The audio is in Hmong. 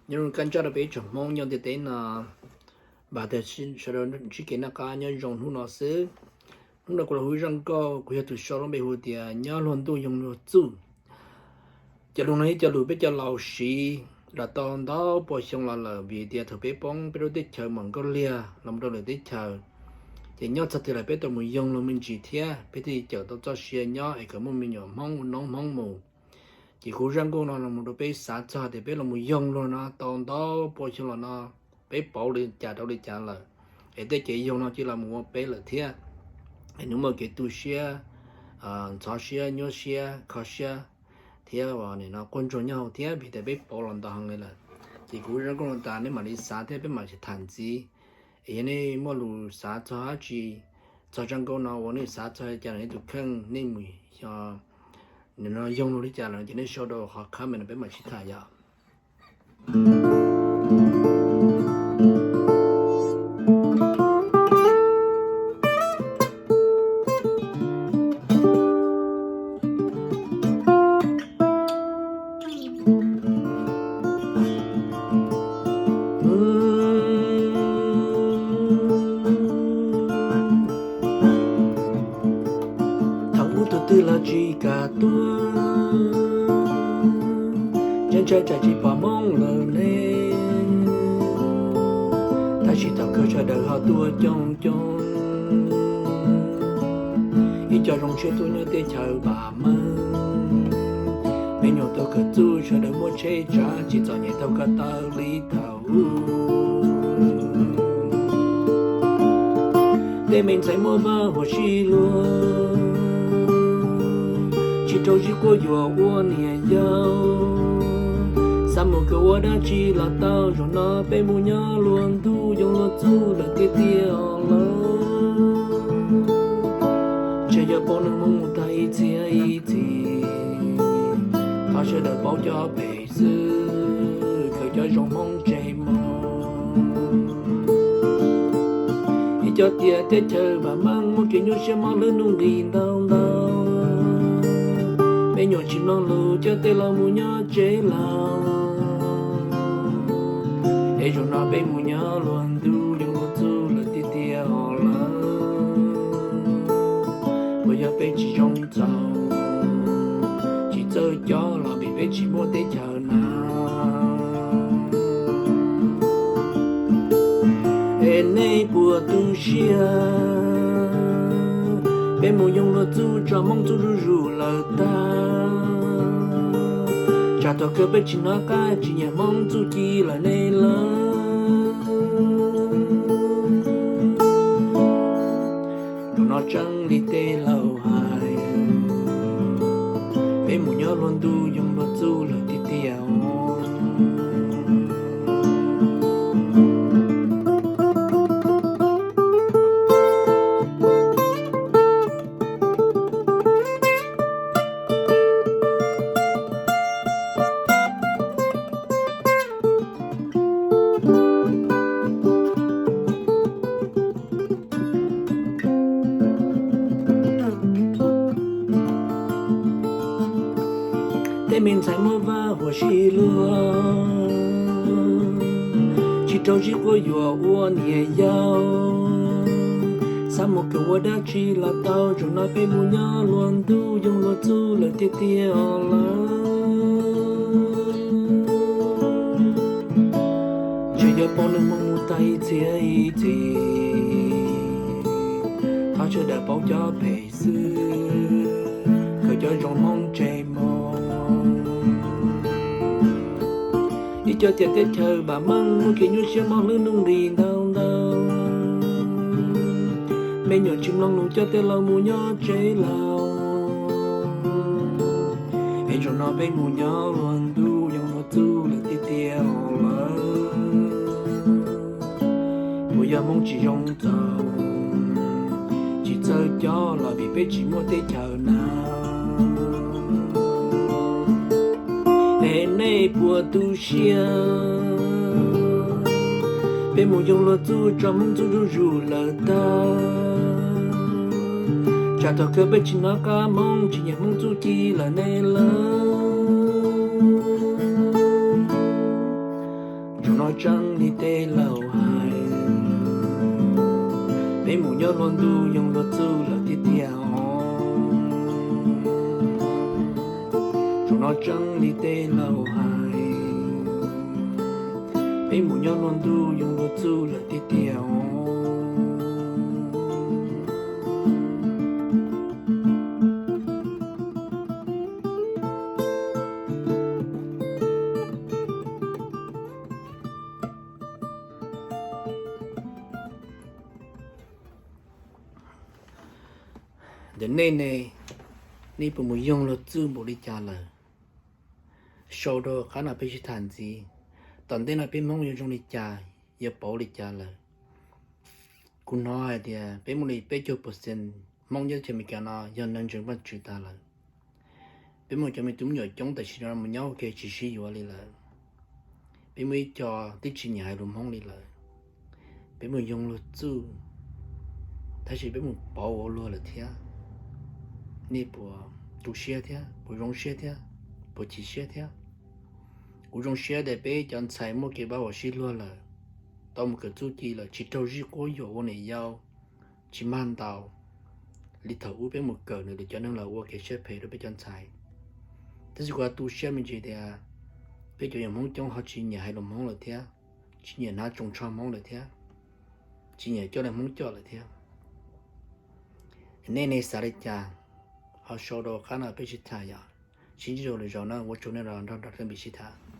Nyob zoo kab ntsaj rau peb tsoom Hmoob nyob ntiaj teb no, vam tias sawv daws ntsib kev noj qab nyob zoo hnub no xwb. Hnub no kuv los hu zaj nkauj, kuv yog tus sau lub npe hu tias Nyob Luag Ntuj Yoog Luag Txuj. Cov lus no yog cov lus peb cov laus siv los tau ntau pua xyoo los lawm, vim tias thaum peb poob peb lub teb chaws Mos Nkauj Liag los mus rau lwm teb chaws, ces nyob txog twg los peb tau mus yoog luag me ntsis thiab, peb thiaj li cawm tau txoj sia nyob es kom muaj me nyuam Hmoob ua noob Hmoob mus. Ces kuv zaj nkauj no los mus rau peb xav txog tias peb los mus yoog luag no tau ntau pua xyoo los no, peb pauv li cas rau li cas lawm, es tej kev yoog no cia li los mus ua peb lawm thiab. Es nws muaj kev tu siab, ntxhov siab, nyuaj siab, kho siab thiab, nim no quaj ntsuag nyob hauv thiab, vim tias peb pauv los ntau heev li lawm. Ces kuv zaj nkauj no tas nej mam li xav thiab peb mam tham ntxiv. Es yog nej muaj lus xav txog dab tsi txog zaj nkauj no uas nej xav txog li cas los nej tus kheej, nej mus yoog luag li cas los ces nej sau rau qhov comment no peb mam sib tham yom. Thaum ub tus twg los tsis kam tuag, ntshai ntshai tsam tsis pom Hmoob lawm ne. Tab sis thaum kawg sawv daws ho tuaj coob coob, ib co zoo siab tuaj nyob teb chaws Vam Meej. Me nyuam tau kawm txuj sawv daws muaj tsheb tsav, tsis txom nyem tau ko taw li thaum ub. Tej me ntxhais muaj vaj huam sib luag, tsis raug zib quab yuam ua niam yau. Xav mus kawm ua dab tsi los tau, zaum no peb mus nyob luag ntuj yoog luag txuj lawm tiag tiag os lawm. Ntshe yuav pauv neeg Hmoob mus tag ib txhia ib txhis, thov sawv daws paub cov phem xwb, khaws cov zoo Hmoob tseg mog. Ib co tias teb chaws Vam Meej muaj kev nyuaj siab mob hlwb nuj nqis ntau ntau, me nyuam tsis mloog lus coj tej laus mus nyob tsev laus. Es zaum no peb mus nyob luag ntuj yoog luag txuj lawm tiag tiag os lawm. Puas yog peb tsis zoo txaus, tsis txawj cob los vim peb tsis muaj teb chaws na? Es nej puas tu siab, peb mus yoog luag txuj tso Hmoob txuj zuj zus lawm tag. Tsam thaum kawg peb tsis hnov qab tsis nyiam Hmoob txuj ci lawm ne lawm. Zaum no tseeb li tej laus hais, peb mus nyob luag ntuj yoog luag txuj lawm tiag tiag os. Tej me ntxhais muaj vaj huam sib luag, tsis raug zib quab yuam ua niam yau. Xav mus kawm ua dab tsi los tau, zaum no peb mus nyob luag ntuj yoog luag txuj lawm tiag tiag os lawm. Ntshe yuav pauv neeg Hmoob mus tag ib txhia ib txhis, thov sawv daws paub cov phem xwb, khaws cov zoo Hmoob tseg mog. Ib co tias teb chaws Vam Meej muaj kev nyuaj siab mob hlwb nuj nqis ntau ntau, me nyuam tsis mloog lus coj tej laus mus nyob tsev laus. Es zaum no peb mus nyob luag ntuj yoog luag txuj lawm tiag tiag os lawm. Puas yog Hmoob tsis zoo txaus, tsis txawj cob los vim peb tsis muaj teb chaws na? Es nej puas tu siab, peb mus yoog luag txuj tso Hmoob txuj zuj zus lawm tag. Tsam thaum kawg peb tsis hnov qab Hmoob tsis nyiam Hmoob txuj ci lawm ne lawm. Tseeb li tej laus hais, peb mus nyob luag ntuj yoog luag txuj lawm tiag tiag os. Zaum no tseeb li tej laus hais, peb mus nyob luag ntuj yoog luag txuj lawm tiag tiag os. Ntawm nej ne, nej puas mus yoog luag txuj npaum li cas lawm? Sau rau qab no peb sib tham ntxiv. Tom ntej no peb Hmoob yuav zoo li cas, yuav pauv li cas lawm? Kuv hnov hais tias peb muaj li peb caug percent Hmoob nyob teb chaws Amelikas no yog neeg ntseeg Vajtswv tag lawm. Peb muaj cov me tub me nyuam coob tam sim no mus nyob ua ke tsis sib yuav li lawm. Peb muaj ib co twb tsis nyiam hais lus Hmoob li lawm. Peb mus yoog luag txuj, tab sis peb mus pauv ua luag lawm thiab. Nej puas tu siab thiab, puas zoo siab thiab, puas chim siab thiab? Kuv zoo siab tias peb cov ntxhais muaj kev paub hauv sib luag lawm, tau mus kawm txuj ci lawm, tsis raug zij quab yuam ua niam yau, tsis mag ntaus li thaum ub peb mus kawm nws lwm cov neeg los ua kev siab phem rau peb cov ntxhais. Tab sis kuv tu siab me ntsis tias peb cov yawg Hmoob coob ho tsis nyiam hais lus Hmoob lawm thiab, tsis nyiam hnav tsoos tsho Hmoob lawm thiab, tsis nyiam coj li Hmoob coj lawm thiab. Nej ne xav li cas? Ho sau rau qab no peb sib tham yom. Sib ntsib rau lwm zaus na, ua tsaug nej los nrog nrog Hlwb Npis sib tham.